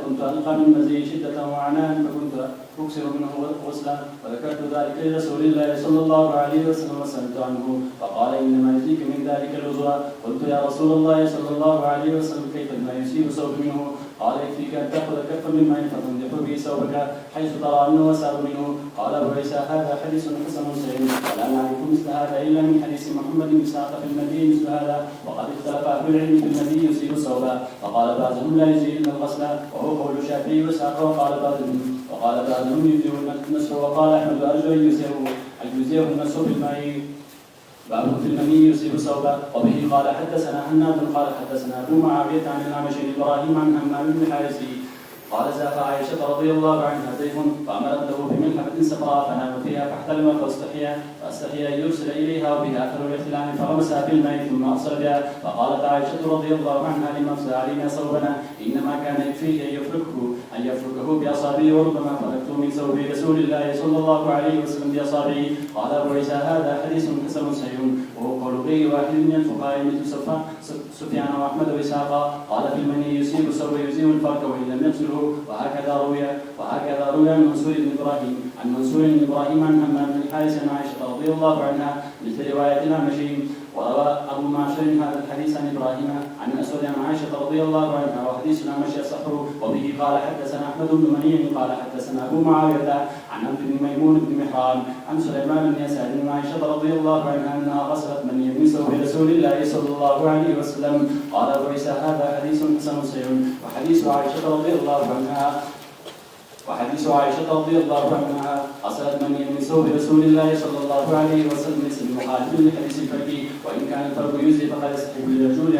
كنت ألقى من المزي شدة وعناء فكنت أكثر منه غسلا، وذكرت ذلك لرسول الله صلى الله عليه وسلم وسألت عنه فقال إنما يجزيك من ذلك الوضوء. قلت يا رسول الله صلى الله عليه وسلم كيف ما يصيب صوب منه؟ قال يكفيك أن تأخذ كفا من ماء فتنضح به ثوبك حيث ترى أنه أصاب منه. قال أبو عيسى هذا حديث حسن صحيح، ولا نعرف مثل هذا إلا من حديث محمد بن إسحاق في المدي مثل هذا. وقد اختلف أهل العلم في المدي يصيب الثوب، فقال بعضهم لا يجزي إلا الغسل، وهو قول الشافعي وإسحاق، وقال بعضهم يجزئ المسح، وقال أحمد أرجو أن يجزئه المسح بالماء. باب في المني يصيب الثوب. وبه قال حدثنا هناد قال حدثنا أبو معاوية عن الأعمش عن إبراهيم عن همام بن الحارث قال زاف عائشة رضي الله عنها ضيف فأمرت له بملحفة صفراء فنام فيها فاحتلم فاستحيا أن يرسل إليها وبها أثر الاحتلام فغمسها في الماء ثم أبصر بها. فقالت عائشة رضي الله عنها لما أفسد علينا ثوبنا إنما كان يكفيه أن يفركه بأصابعه، وربما فركته من ثوب رسول الله صلى الله عليه وسلم بأصابعه. قال أبو عيسى هذا حديث حسن صحيح، وهو قول غير واحد من الفقهاء مثل سفيان وأحمد وإسحاق. قال في المني يصيب الثوب يزيل الفرك وإن لم يغسله. وهكذا روي عن منصور بن ابراهيم عن همام بن الحارث عن عائشه رضي الله عنها مثل روايه الأعمشي. وروى ابو معشر هذا الحديث عن ابراهيم عن الاسود عن عائشه رضي الله عنها، وحديث الأعمش يصح. وبه قال حدثنا احمد بن منيع قال حدثنا ابو معاويه عن عبد بن ميمون بن مهران عن سليمان بن يسار عن عائشه رضي الله عنها انها غسلت منيا من ثوب رسول الله صلى الله عليه وسلم. قال ابو عيسى هذا حديث حسن صحيح، وحديث عائشه رضي الله عنها. وحديث عائشة رضي الله عنها غسلت منيا من ثوب رسول الله صلى الله عليه وسلم ليس بمخالف لحديث الفرق، وإن كان الفرق يجزي فقد يستحب للرجل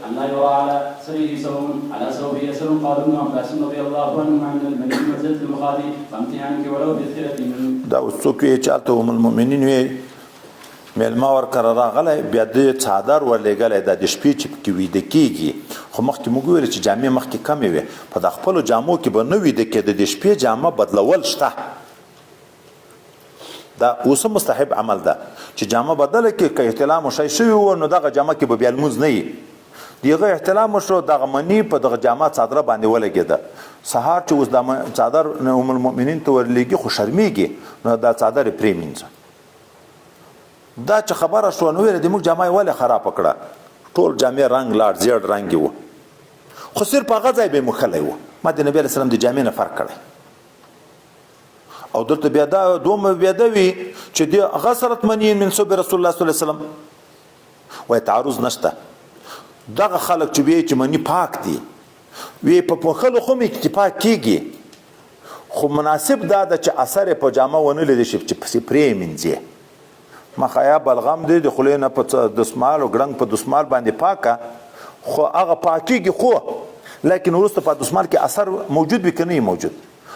أن لا يرى على سره ثوب على ثوبه أثر. قال ابن عباس رضي الله عنهما من المني منزلة المخاض فامتهانك ولو بذخرة. دا اوس څوک وي چې هلته ام المؤمنین وي، مېلمه ورکره راغلی، بیا دې څادر ورلېږلی دا د شپې چې پکې ویده کېږي. خو مخکې موږ وویل چې جامې مخکې کمې وې، په دا خپلو جامو کې به نه ویده کېده، د شپې جامه بدلول شته. دا اوس هم مستحب عمل ده چې جامه بدله کړي. که احتلام مو شی شوي و نو دغه جامه کې به بیا لمونځ نه وي. د هغه احتلام وشو، دغه مني په دغه جامه څادره باندې ولګېده. سهار چې اوس دا څادر ام المؤمنین ته ورلېږي خو شرمېږي، نو دا څادر یې پرې مینځه. دا چې خبره شوه نو ویل د موږ جامه یې ولې خرابه کړه، ټول جامې رنګ لاړ، زیړ رنګ یې و، خو صرف هغه ځای به یې موښلی و. ما د نبي علیه السلام د جامې نه فرق کړی. او دلته بیا دا دومره بیا دا وي چې د غسرت منی من صوب رسول الله صلی الله علیه وسلم، وای تعارض نشته. دغه خلک چې وی چې منی پاک دي، وی په پوښلو خو مې اکتفا کیږي، خو مناسب دا ده چې اثر یې په جامه ونه لیدل شي چې پسې پرې مینځي. مخه یا بلغم دی د خولې نه په دستمال او ګړنګ په دستمال باندې پاکه، خو هغه پاکیږي خو لیکن وروسته په دستمال کې اثر موجود وي که نه موجود،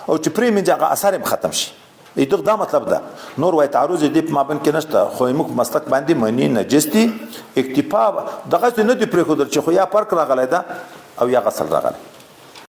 او چې پرې مینځي هغه اثر هم ختم شي. دغه دا مطلب ده. نور وای تعارض دې په مابین کې نشته، خو موږ په مسلک باندې منی نجس دي، اکتفا دغسې نه دي پرېښودل چې خو یا فرق راغلی ده او یا غسل راغلی.